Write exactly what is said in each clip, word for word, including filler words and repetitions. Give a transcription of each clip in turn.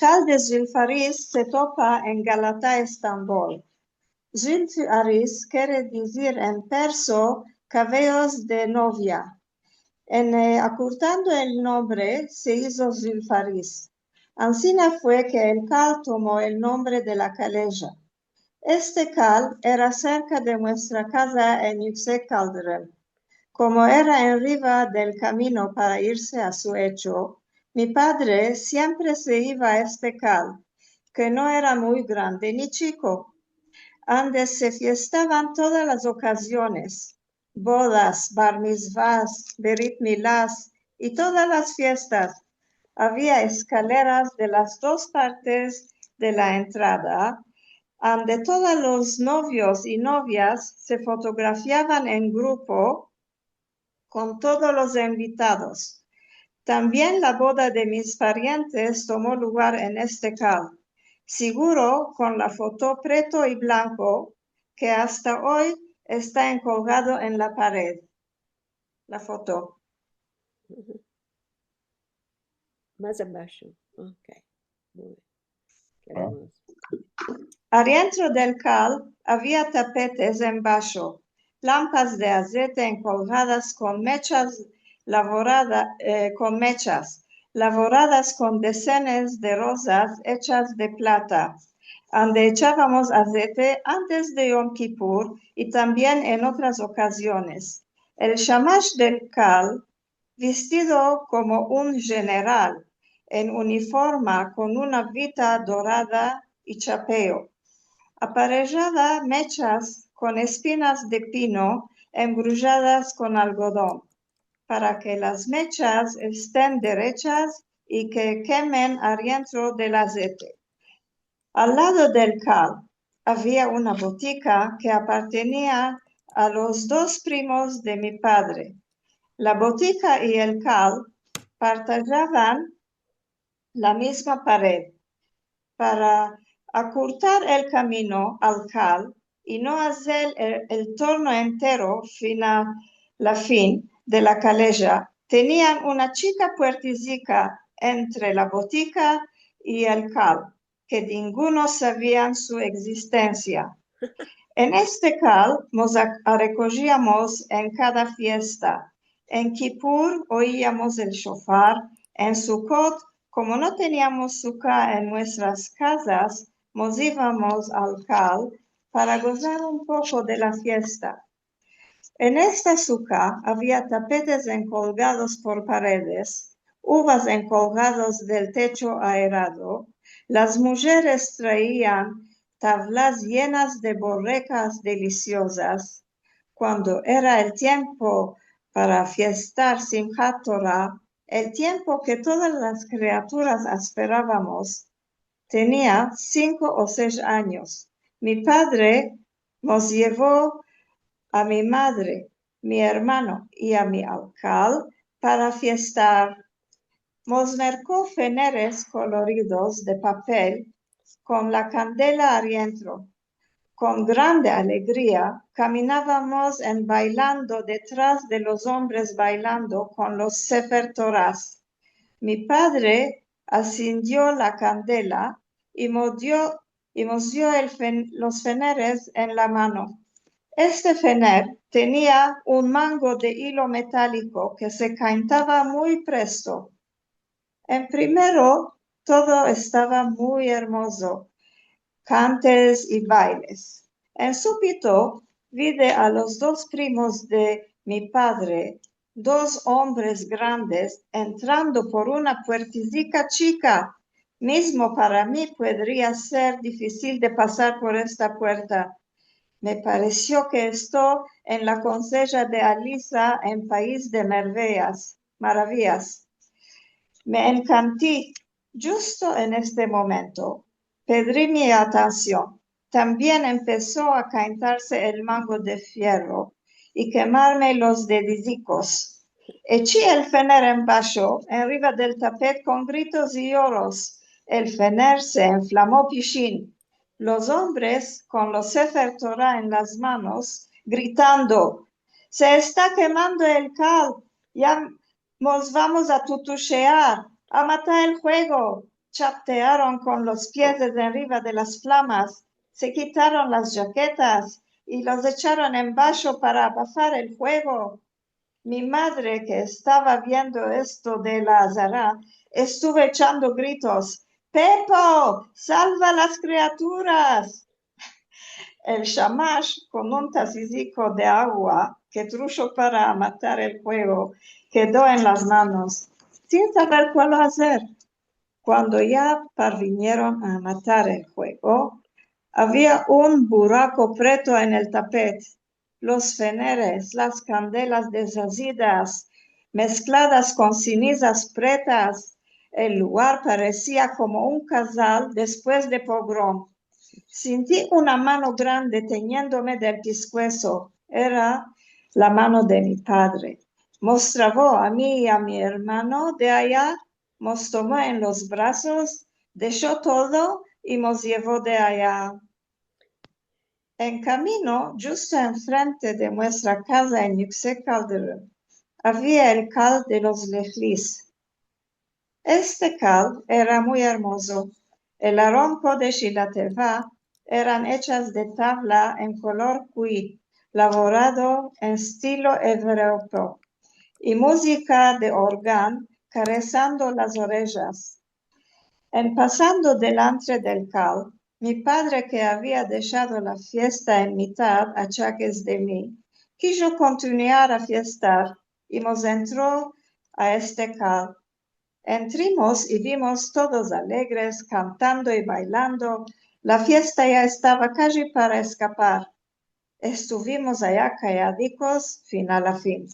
Kal de Zilfaris se topa en Galata, Estambol. Zilfaris kere dizir en perso kaveyos de novia. En, eh, akurtando el nombre, se izo Zilfaris. Ansina fue ke el kal tomo el nombre de la kaleja. Este kal era serka de muestra kaza en Yuksek Kaldırım. Komo era en riva del kamino para irse a su echo, mi padre siempre se iva a este kal, ke no era muy grande ni chiko, ande se fiestavan todas las okaziones, bodas, bar mitzvahs, berit milas i todas las fiestas. Avia eskaleras de las dos partes de la entrada, ande todos los novios i novias se fotografiavan en grupo kon todos los envitados. Tambien la boda de mis parientes tomo lugar en este kal, siguro kon la foto preto i blanko ke asta oy esta enkolgado en la pared. La foto. Mas abasho. Ok. Muy bien. Kere mas. Arientro del kal avia tapetes en basho, lampas de azete enkolgadas kon mechas lavorada-, eh, kon mechas, lavoradas kon desenes de rozas echas de plata, ande echavamos azete antes de Yom Kipur i tambien en otras okaziones. El shamash del kal, vestido komo un jeneral, en uniforma kon una vita dorada i chapeo, aparejava mechas kon espinas de pino embrujadas kon algodon, para ke las mechas esten derechas i ke kemen arientro del azete. Al lado del kal avia una botika ke apartenia a los dos primos de mi padre. La botika i el kal partajavan la mizma pared. Para akurtar el kamino al kal i no azer el, el torno entero fin a la fin de la kaleja, tenian una chika puertizika entre la botika i el kal, ke dinguno savian su egzistensia. En este kal mos a-, arekojiamos en kada fiesta. En Kipur oiamos el shofar, en Sukot, komo no teniamos suka en muestras kazas, mos ivamos al kal para gozar un poko de la fiesta. En esta suka avia tapetes enkolgados por paredes, uvas enkolgados del techo aerado, las mujeres traian tavlas yenas de borekas delisiozas. Kuando era el tiempo para fiestar Simhat Tora, el tiempo ke todas las kriaturas asperavamos, tenia sinko o sesh anyos. Mi padre mos yevo a mi madre, mi ermano i a mi al kal para fiestar. Mos merko feneres koloridos de papel kon la kandela arientro. Kon grande alegria kaminavamos en bailando detras de los ombres bailando kon los Sefer Toras. Mi padre asindio la kandela i mo dio, i mos dio el fen-, los feneres en la mano. Este fener tenia un mango de ilo metaliko ke se kaintava muy presto. En primero, todo estava muy ermozo, kantes i bailes. En supito, vide a los dos primos de mi padre, dos ombres grandes, entrando por una puertizika chika. Mizmo para mi puedria ser difisil de pasar por esta puerta. Me paresio ke esto en la konseja de Alisa en pais de merveas, maravias. Me enkanti. Djusto en este momento, pedri mi atansion. Tambien empeso a kaintarse el mango de fierro i kemarme los dedizikos. Echi el fener embasho, enriva del tapet, kon gritos i yoros. El fener se enflamo pishin. Los ombres, kon los Sefer Tora en las manos, gritando: "Se esta kemando el kal! Ya mos vamos a tutushear! A matar el fuego!" Chapetearon kon los pies de enriva de las flamas, se kitaron las jaketas i los echaron embasho para abafar el fuego. Mi madre, ke estava viendo esto de la azara, estuvo echando gritos: "Pepo, salva las kriaturas!" El shamash, kon un taziziko de agua ke trusho para amatar el fuego, kedo en las manos, sin saver kualo azer. Kuando ya parvinieron a amatar el fuego, avia un burako preto en el tapet. Los feneres, las kandelas dezazidas, meskladas kon sinizas pretas, el lugar paresia komo un kazal despues de pogrom. Sinti una mano grande teniendome del piskueso. Era la mano de mi padre. Mos travo a mi i a mi ermano de aya, mos tomo en los brazos, desho todo i mos yevo de aya. En kamino, djusto enfrente de muestra kaza en Yüksek Kaldırım, avia el kal de los Lehlis. Este kal era muy ermozo. El Aron Kodesh i la teva eran echas de tavla en kolor kui, lavorado en estilo evropeo, i muzika de organ karezando las orejas. En pasando delantre del kal, mi padre, ke avia deshado la fiesta en mitad achakes de mi, kijo kontinuar a fiestar i mos entro a este kal. Entrimos i vimos todos alegres, kantando i bailando. La fiesta ya estava kaji para eskapar. Estuvimos aya kayadikos fin a la fin.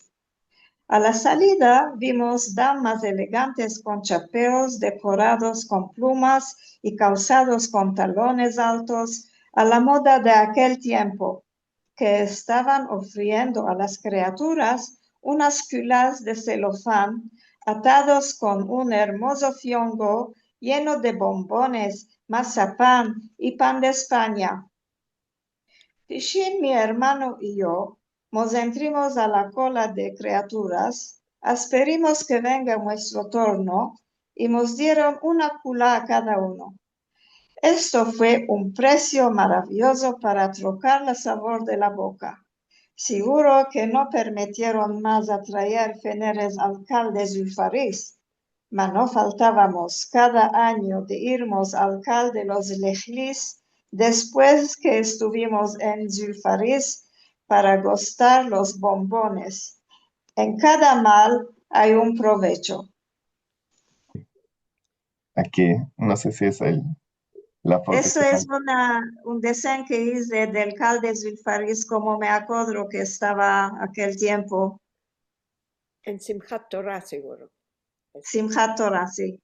A la salida vimos damas elegantes kon chapeos dekorados kon plumas i kalsados kon talones altos a la moda de akel tiempo, ke estavan ofriendo a las kriaturas unas kulas de selofan atados kon un ermozo fiongo yeno de bombones, masapan i pan de Espanya. Pishin, mi ermano i yo, mos entrimos a la kola de kriaturas, asperimos ke venga muestro torno, i mos dieron una kula a kada uno. Esto fue un presio maraviyozo para trokar la savor de la boka. Siguro ke no permitieron mas atraer feneres al kal de Zulfaris, ma no faltavamos kada anyo de irmos al kal de los Lehlis despues ke estuvimos en Zulfaris para gustar los bombones. En kada mal ay un provecho. Aki, no se si es el, la foto. Esto ke es una, un desen ke ize del kal de Zulfaris, komo me akodro ke estava akel tiempo. En Simchat Torah, siguro. Simchat Torah, si.